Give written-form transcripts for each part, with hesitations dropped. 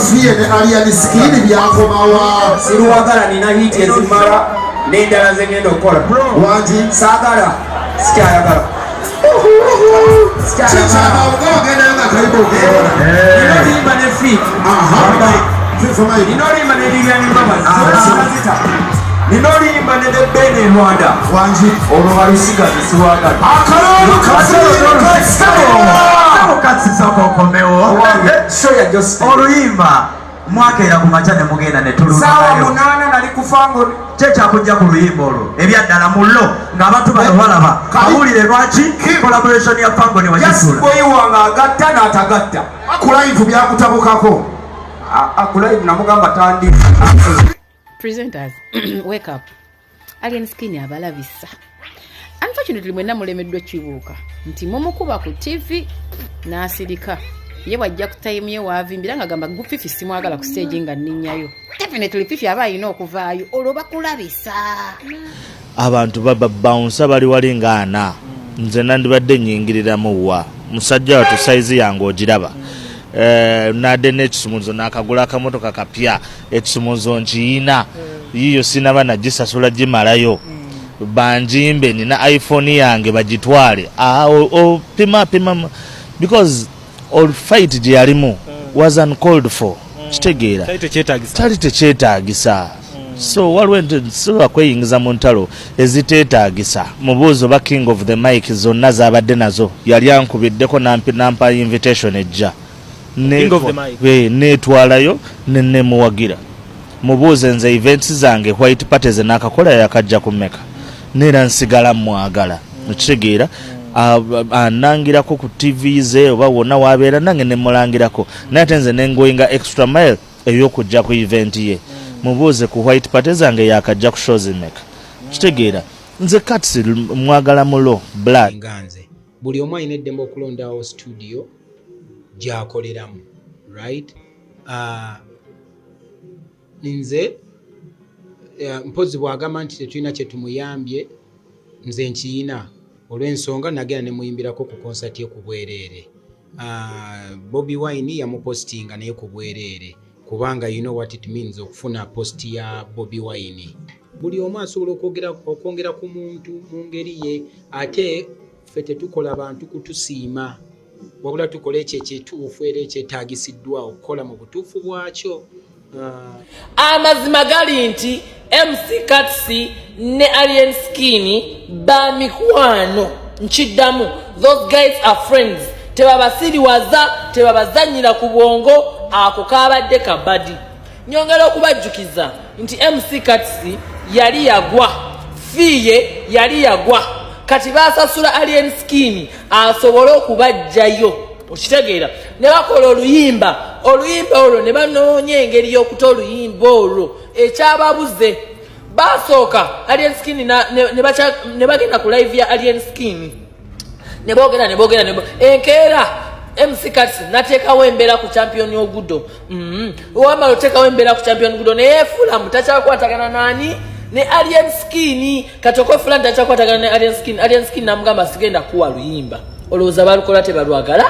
Fille ne Alien Skin byakomawa? Siruwagala, nina hit ezimala n'endala zengenda okukola. Wangi? Saagala, sikyayagala. Kikyama nga wagendayo nga kaliba ogenda. Nina oluyimba ne Fik. Aha. Nina oluyimba ne Lilian Mbabazi. Nina oluyimba ne The Ben e Rwanda. Wangi? Olwo balusigaze, siwagala. Akalulu kasiika. Kasisoko okomewo. Show ya Joseph. Oluyimba mwakeera ku makya ne mugenda ne Saawa tulundayo. 8 nali kufango. Kyekyakujja ku luyimba olwo ebyaddala mullo ng'abantu bano balaba awulire lwaki collaboration ya Fango ne Just wagisula. boy wange agatta n'atagatta. Ku live byakutabukako? Ku live namugamba tandi. Presenters, wake up! Alien Skin abalabisa. Unfortunately, mwenna mulemeddwa ekibuuka nti mumukuba ku TV n'asirika. Ye bwajja ku time ye waavimbira nga gamba Fifi simwagala ku stage nga nninnyayo. Definitely Fifi aba alina okuvaayo, olwo bakulabisa. Abantu babawunsa bali wali nga ana. Nze nandibadde nyingiriramu wa musajja watu size yange ogiraba. Nadde n'ekisumuzo nakagula akamotoka kapya, ekisumuzo nkiyina, yiyo sinaba nagisasula gimalayo, banjimbe nina iPhone yange bagitwale. Ah, pima pima, because all fight gye yalimu was uncalled for, kitegeera? Kyali tekyetagisa. Kyali tekyetaagisa. So waliwo nsobola kweyingiza mu ntalo eziteetaagisa. Mubuuzi oba King of the Mic zonna zabadde nazo yali ankubiddeko nampa invitation ejja. King of the Mic. Neetwalayo nenemuwagira. Mubuuze nze events zange, white party zenakakola, yakajja ku meka neera nsigala mwagala, okitegeera? Anangirako ku TV ze oba wonna wabeera nange nemulangirako, naye ate nze nengoinga extra mile ey'okujja ku event ye. Mubuuze ku white party zange yakajja ku shows meka, kitegeera? Nze Kats mwagala mulo blood. Nga nze buli omu alina eddembe okulondawo studio gy'akoleramu, right? Nze mpozi bw'agamba nti tetulina kye tumuyambye, nze nkiyina olw'ensonga nagenda ne muyimbirako ku concert ye ku bwereere. Bobi Wine yamupostinga naye ku bwereere, kubanga you know what it means okufuna post ya Bobi Wine. Buli omu asobola okwongera ku muntu mu ngeri ye, ate ffe tetukola bantu kutusiima, wabula tukola ekyo ekituufu era ekyetaagisiddwa okukola mu butuufu bwakyo. Amazima gali nti MC Kats ne Alien Skin bamikwano. Nkiddamu, those guys are friends. Tebabasiriwaza, tebabazanyira ku bwongo. Ako kabadde kabadi. Nyongera okubajjukiza nti MC Kats yali yagwa, fee ye yali yagwa. Kati basasula Alien Skin asobole okubajjayo, okitegeera? Ne bakola oluyimba, oluyimba olwo ne banoonya engeri y'okuta oluyimba olwo ekyababuze. Basooka Alien Skin ne bagenda ku live ya Alien Skin ne boogera ne boogera. Enkeera MC Kats nateekawo embeera ku Champion Ogudo. Wamala oteekawo embeera ku Champion Ogudo, neyefuula mbu takyakwatagana nani, ne Alien Skin. Kati okwefuula nti takyakwatagana ne Alien Skin, Alien Skin namugamba sigenda kuwa luyimba. Olowooza balukola tebalwagala?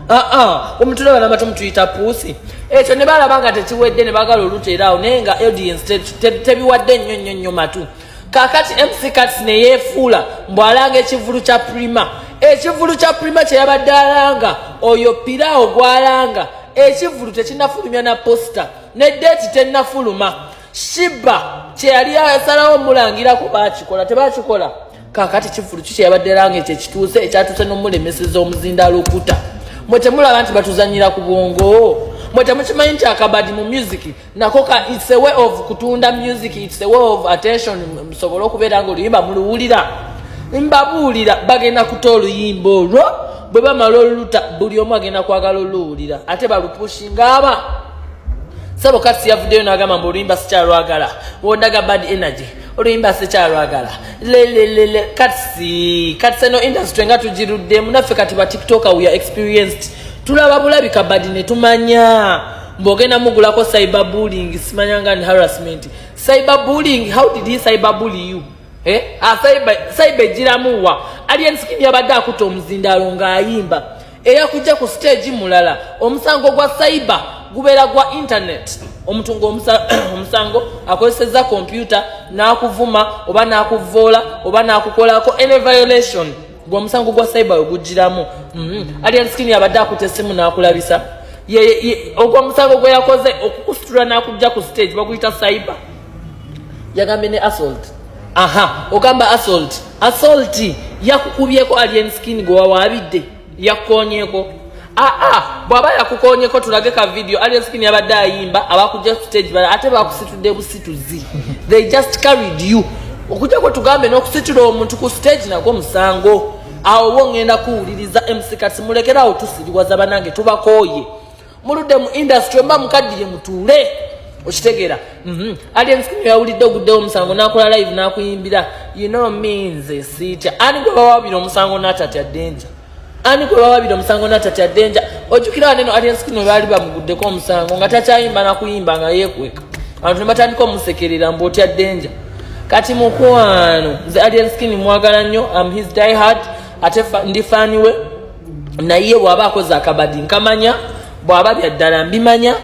Aa, omutulaba namatu mutuyita puusi. Ekyo ne balaba nga tekiwedde, ne bagala oluteeraawo, naye nga audience tebiwadde nnyo nnyo nnyo matu. Kakati MC Kats neyeefuula mbw'alanga ekivulu kya Prima. Ekivulu kya Prima kye yabadde alanga, oyo piraawo gw'alanga, ekivulu tekinnafulumya na poster, ne date tennafuluma. Shiba kye yali asalawo mulangirako bakikola tebakikola. Kakati kivulu ki kyeyabadde alanga ekyo ekituuse, ekyatuuse n'omulemeseza omuzindaalo okuta? Mwe temulaba nti batuzanyira ku bwongo? Mwe temukimanyi nti akabadi mu music nako ka it's a way of kutunda music, it's a way of attention, musobole okubeera nga oluyimba muluwulira? Mbabuulira, bagenda kuta oluyimba olwo. Bwe bamala oluluta, buli omu agenda kwagala oluwulira, ate balupushinga. Aba sabo Kats yavuddeyo n'agamba mbu oluyimba sikyalwagala, wondaga bad energy, oluyimba sikyalwagala lelelele. Kats, Kats, eno industry nga tugiruddemu naffe. Kati ba TikToker, we are experienced, tulaba bulabi kabadi ne tumanya mbw'ogenda mugulako cyber bullying, simanya nga ni harassment. Cyber bullying, how did he cyber bully you? Eh? Ah, cyber egiramuwa? Alien Skin yabadde akuta omuzindaalo ng'ayimba, eyakujja ku stage mulala. Omusango gwa cyber Gubeera gwa internet. Omuntu ngaomusango akozesezza kompyuta n'akuvuma oba n'akuvoola oba n'akukolako any violation, gwe omusango gwa cyber wegugiramu. Alien Skin abadde akuta essimu n'akulabisa. Ogwo omusango gwe yakoze okukusitula n'akujja ku stage baguyita cyber. Yagambye ne assault. Aha, ogamba assault. Assault yakukubyeko Alien Skin gwe wawaabidde, yakukonyeko? Aa, bw'aba yakukonyeko tulage ka video. Alien Skin yabadde ayimba, abakujja ku stage bala ate bakusitudde busituzi, they just carried you. Okujjako tugambe n'okusitula omuntu ku stage nagwo musango. Awo wo ngenda kuwuliriza. MC Kats, mulekerawo tusiriwaza banange, tubakooye. Muludde mu industry, mba mukaddire mutuule, okitegeera? Alien Skin yawulidde oguddewo omusango n'akola live n'akuyimbira. You know me, nze siitya. Ani gwe bawabira omusango n'atatya danger? Ani gwe bawabira omusango n'atatya danger? Ojjukira waneno Alien Skin we baali bamuguddeko omusango nga takyayimba nakuyimba, nga yeekweka, abantu ne batandika omusekerera mbu otya danger. Kati mukwano, nze Alien Skin mwagala nnyo, am his die hard, ate ndi fan we. Naye bw'aba akoze akabadi nkamanya, bw'aba byaddala mbimanya.